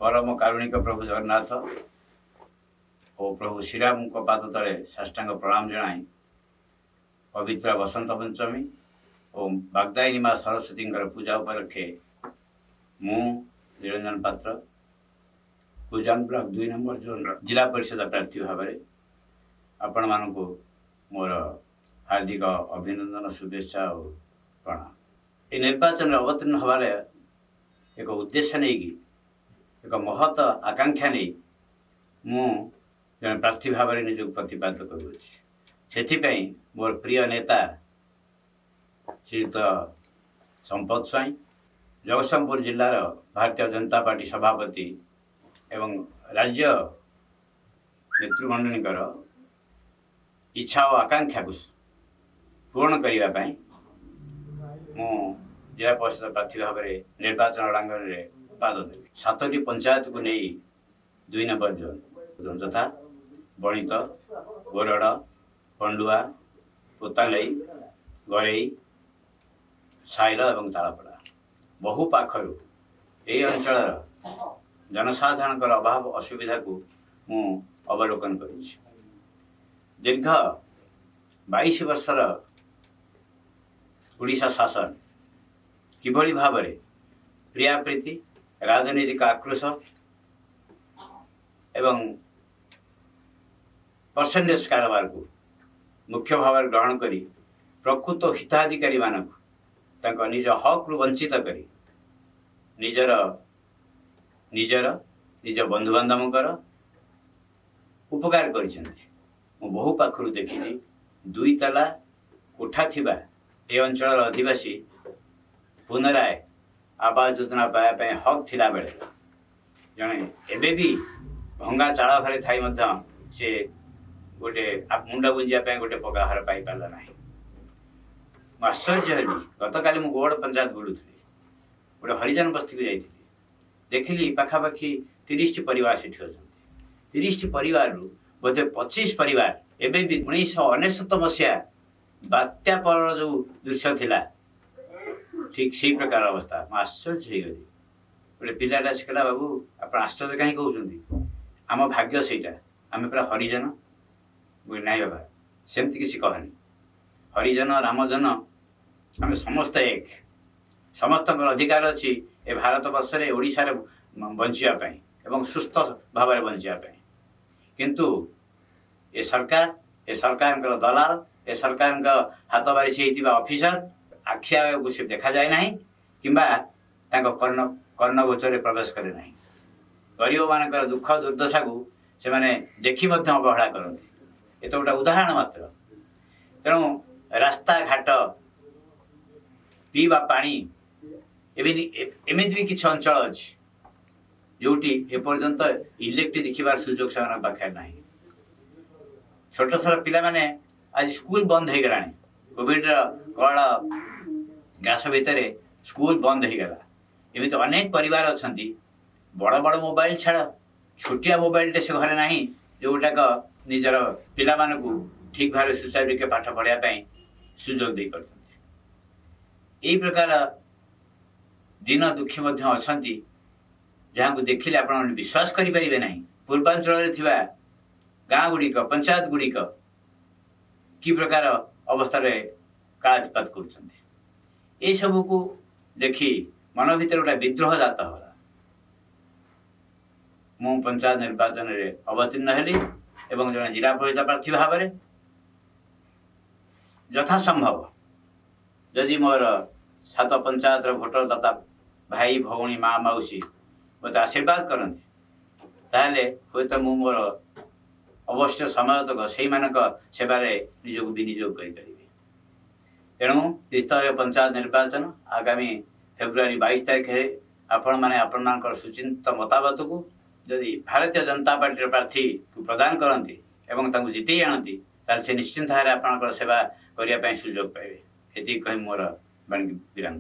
ପରମ କାରୁଣିକ ପ୍ରଭୁ ଜଗନ୍ନାଥ ଓ ପ୍ରଭୁ ଶ୍ରୀରାମଙ୍କ ପାଦ ତଳେ ସାଷ୍ଟାଙ୍ଗ ପ୍ରଣାମ ଜଣାଇ ପବିତ୍ର ବସନ୍ତ ପଞ୍ଚମୀ ଓ ବାଗ୍ଦାୟିନୀ ମା ସରସ୍ୱତୀଙ୍କର ପୂଜା ଉପଲକ୍ଷେ ମୁଁ ନିରଞ୍ଜନ ପାତ୍ର, କୁଜାଙ୍ଗ ବ୍ଲକ 2 ନମ୍ବର ଜୋନ୍ର ଜିଲ୍ଲା ପରିଷଦ ପ୍ରାର୍ଥୀ ଭାବରେ ଆପଣମାନଙ୍କୁ ମୋର ହାର୍ଦ୍ଦିକ ଅଭିନନ୍ଦନ, ଶୁଭେଚ୍ଛା ଓ ପ୍ରଣାମ। ଏ ନିର୍ବାଚନରେ ଅବତୀର୍ଣ୍ଣ ହେବାର ଏକ ଉଦ୍ଦେଶ୍ୟ ନେଇକି, ଏକ ମହତ ଆକାଂକ୍ଷା ନେଇ ମୁଁ ଜଣେ ପ୍ରାର୍ଥୀ ଭାବରେ ନିଜକୁ ପ୍ରତିପାଦିତ କରୁଅଛି। ସେଥିପାଇଁ ମୋର ପ୍ରିୟ ନେତା ଶ୍ରୀଯୁକ୍ତ ସମ୍ପଦ ସ୍ୱାଇଁ, ଜଗତସିଂହପୁର ଜିଲ୍ଲାର ଭାରତୀୟ ଜନତା ପାର୍ଟି ସଭାପତି ଏବଂ ରାଜ୍ୟ ନେତୃମଣ୍ଡଳୀଙ୍କର ଇଚ୍ଛା ଓ ଆକାଂକ୍ଷାକୁ ପୂରଣ କରିବା ପାଇଁ ମୁଁ ଜିଲ୍ଲା ପରିଷଦ ପ୍ରାର୍ଥୀ ଭାବରେ ନିର୍ବାଚନ ରଣାଙ୍ଗନରେ ପାଦ ଦେଲି। ସାତଟି ପଞ୍ଚାୟତକୁ ନେଇ 2 ନମ୍ବର ଜୋନ୍ ଜୋନ୍ ଯଥା ବଣିତ, ଗୋରଡ଼, ପଣ୍ଡୁଆ, ପୋତାଲେଇ, ଗରେଇ, ସାଇଲ ଏବଂ ତାଳପଡ଼ା। ବହୁ ପାଖରୁ ଏହି ଅଞ୍ଚଳର ଜନସାଧାରଣଙ୍କର ଅଭାବ ଅସୁବିଧାକୁ ମୁଁ ଅବଲୋକନ କରିଛି। ଦୀର୍ଘ 22 ବର୍ଷର ଓଡ଼ିଶା ଶାସନ କିଭଳି ଭାବରେ ପ୍ରିୟାପ୍ରୀତି, ରାଜନୈତିକ ଆକ୍ରୋଶ ଏବଂ ପରସେଣ୍ଟେଜ କାରବାରକୁ ମୁଖ୍ୟ ଭାବରେ ଗ୍ରହଣ କରି ପ୍ରକୃତ ହିତାଧିକାରୀମାନଙ୍କୁ ତାଙ୍କ ନିଜ ହକ୍ରୁ ବଞ୍ଚିତ କରି ନିଜର ନିଜ ବନ୍ଧୁବାନ୍ଧବଙ୍କର ଉପକାର କରିଛନ୍ତି, ମୁଁ ବହୁ ପାଖରୁ ଦେଖିଛି। ଦୁଇ ତାଲା କୋଠା ଥିବା ଏ ଅଞ୍ଚଳର ଅଧିବାସୀ ପୁନରାୟ ଆବାସ ଯୋଜନା ପାଇବା ପାଇଁ ହକ୍ ଥିଲାବେଳେ ଜଣେ ଏବେ ବି ଭଙ୍ଗା ଚାଳ ଘରେ ଥାଇ ମଧ୍ୟ ସେ ଗୋଟେ ମୁଣ୍ଡ ଗୁଞ୍ଜିବା ପାଇଁ ଗୋଟେ ପକ୍କା ଘର ପାଇପାରିଲା ନାହିଁ। ମୁଁ ଆଶ୍ଚର୍ଯ୍ୟ ହେଲି। ଗତକାଲି ମୁଁ ଗୋଡ଼ ପଞ୍ଚାୟତ ବୁଲୁଥିଲି, ଗୋଟେ ହରିଜନ ବସ୍ତିକୁ ଯାଇଥିଲି। ଦେଖିଲି ପାଖାପାଖି 30ଟି ପରିବାର ସେଠି ଅଛନ୍ତି। 30ଟି ପରିବାରରୁ ବୋଧେ 25 ପରିବାର ଏବେ ବି 1999 ମସିହା ବାତ୍ୟା ପରର ଯେଉଁ ଦୃଶ୍ୟ ଥିଲା, ଠିକ୍ ସେଇ ପ୍ରକାର ଅବସ୍ଥା। ମୁଁ ଆଶ୍ଚର୍ଯ୍ୟ ହେଇଗଲି। ଗୋଟେ ପିଲାଟା ଆସି କହିଲା, "ବାବୁ, ଆପଣ ଆଶ୍ଚର୍ଯ୍ୟ କାହିଁ କହୁଛନ୍ତି? ଆମ ଭାଗ୍ୟ ସେଇଟା, ଆମେ ପୁରା ହରିଜନ।" ମୁଁ କହିଲି, "ନାଇଁ ବାବା, ସେମିତି କିଛି କହନି। ହରିଜନ, ରାମଜନ, ଆମେ ସମସ୍ତେ ଏକ। ସମସ୍ତଙ୍କର ଅଧିକାର ଅଛି ଏ ଭାରତ ବର୍ଷରେ, ଓଡ଼ିଶାରେ ବଞ୍ଚିବା ପାଇଁ ଏବଂ ସୁସ୍ଥ ଭାବରେ ବଞ୍ଚିବା ପାଇଁ। କିନ୍ତୁ ଏ ସରକାର, ଏ ସରକାରଙ୍କର ଦଲାଲ, ଏ ସରକାରଙ୍କ ହାତ ବାରିସି ହେଇଥିବା ଅଫିସର ଆଖି ଆଗକୁ ସେ ଦେଖାଯାଏ ନାହିଁ କିମ୍ବା ତାଙ୍କ କର୍ଣ୍ଣଗୋଚରରେ ପ୍ରବେଶ କରେ ନାହିଁ। ଗରିବମାନଙ୍କର ଦୁଃଖ ଦୁର୍ଦ୍ଦଶାକୁ ସେମାନେ ଦେଖି ମଧ୍ୟ ଅବହେଳା କରନ୍ତି। ଏ ତ ଗୋଟେ ଉଦାହରଣ ମାତ୍ର। ତେଣୁ ରାସ୍ତାଘାଟ, ପିଇବା ପାଣି, ଏମିତି ବି କିଛି ଅଞ୍ଚଳ ଅଛି ଯେଉଁଠି ଏପର୍ଯ୍ୟନ୍ତ ଇଲେକ୍ଟ୍ରିକ୍ ଦେଖିବାର ସୁଯୋଗ ସେମାନଙ୍କ ପାଖରେ ନାହିଁ। ଛୋଟ ଛୋଟ ପିଲାମାନେ, ଆଜି ସ୍କୁଲ ବନ୍ଦ ହେଇଗଲାଣି। କୋଭିଡ଼ର କଳ ଗ୍ରାସ ଭିତରେ ସ୍କୁଲ ବନ୍ଦ ହେଇଗଲା। ଏମିତି ଅନେକ ପରିବାର ଅଛନ୍ତି, ବଡ଼ ବଡ଼ ମୋବାଇଲ ଛାଡ଼, ଛୋଟିଆ ମୋବାଇଲଟେ ସେ ଘରେ ନାହିଁ, ଯେଉଁଟାକ ନିଜର ପିଲାମାନଙ୍କୁ ଠିକ୍ ଭାବରେ ସୁଚାରୁ ରୂପେ ପାଠ ପଢ଼ିବା ପାଇଁ ସୁଯୋଗ ଦେଇପାରୁଛନ୍ତି। ଏଇ ପ୍ରକାର ଦିନ ଦୁଃଖୀ ମଧ୍ୟ ଅଛନ୍ତି, ଯାହାକୁ ଦେଖିଲେ ଆପଣମାନେ ବିଶ୍ୱାସ କରିପାରିବେ ନାହିଁ। ପୂର୍ବାଞ୍ଚଳରେ ଥିବା ଗାଁ ଗୁଡ଼ିକ, ପଞ୍ଚାୟତ ଗୁଡ଼ିକ କି ପ୍ରକାର ଅବସ୍ଥାରେ କାଳାତିପାତ କରୁଛନ୍ତି, ଏସବୁକୁ ଦେଖି ମନ ଭିତରେ ଗୋଟେ ବିଦ୍ରୋହ ଜାତ ହେଲା। ମୁଁ ପଞ୍ଚାୟତ ନିର୍ବାଚନରେ ଅବତୀର୍ଣ୍ଣ ହେଲି ଏବଂ ଜଣେ ଜିଲ୍ଲା ପରିଷଦ ପ୍ରାର୍ଥୀ ଭାବରେ ଯଥାସମ୍ଭବ ଯଦି ମୋର ସାତ ପଞ୍ଚାୟତର ଭୋଟର ଦାତା ଭାଇ, ଭଉଣୀ, ମା, ମାଉସୀ ମୋତେ ଆଶୀର୍ବାଦ କରନ୍ତି, ତାହେଲେ ହୁଏତ ମୁଁ ମୋର ଅବଶିଷ୍ଟ ସମୟ ତକ ସେଇମାନଙ୍କ ସେବାରେ ନିଜକୁ ବିନିଯୋଗ କରିପାରିବି। ତେଣୁ ତ୍ରିସ୍ତରୀୟ ପଞ୍ଚାୟତ ନିର୍ବାଚନ ଆଗାମୀ ଫେବୃଆରୀ 22 ତାରିଖରେ ଆପଣମାନେ ଆପଣମାନଙ୍କର ସୁଚିନ୍ତିତ ମତାମତକୁ ଯଦି ଭାରତୀୟ ଜନତା ପାର୍ଟିର ପ୍ରାର୍ଥୀକୁ ପ୍ରଦାନ କରନ୍ତି ଏବଂ ତାଙ୍କୁ ଜିତେଇ ଆଣନ୍ତି, ତାହେଲେ ସେ ନିଶ୍ଚିନ୍ତ ଭାବରେ ଆପଣଙ୍କର ସେବା କରିବା ପାଇଁ ସୁଯୋଗ ପାଇବେ। ଏତିକି କହି ମୋର ବାଣୀ ବିରାମ।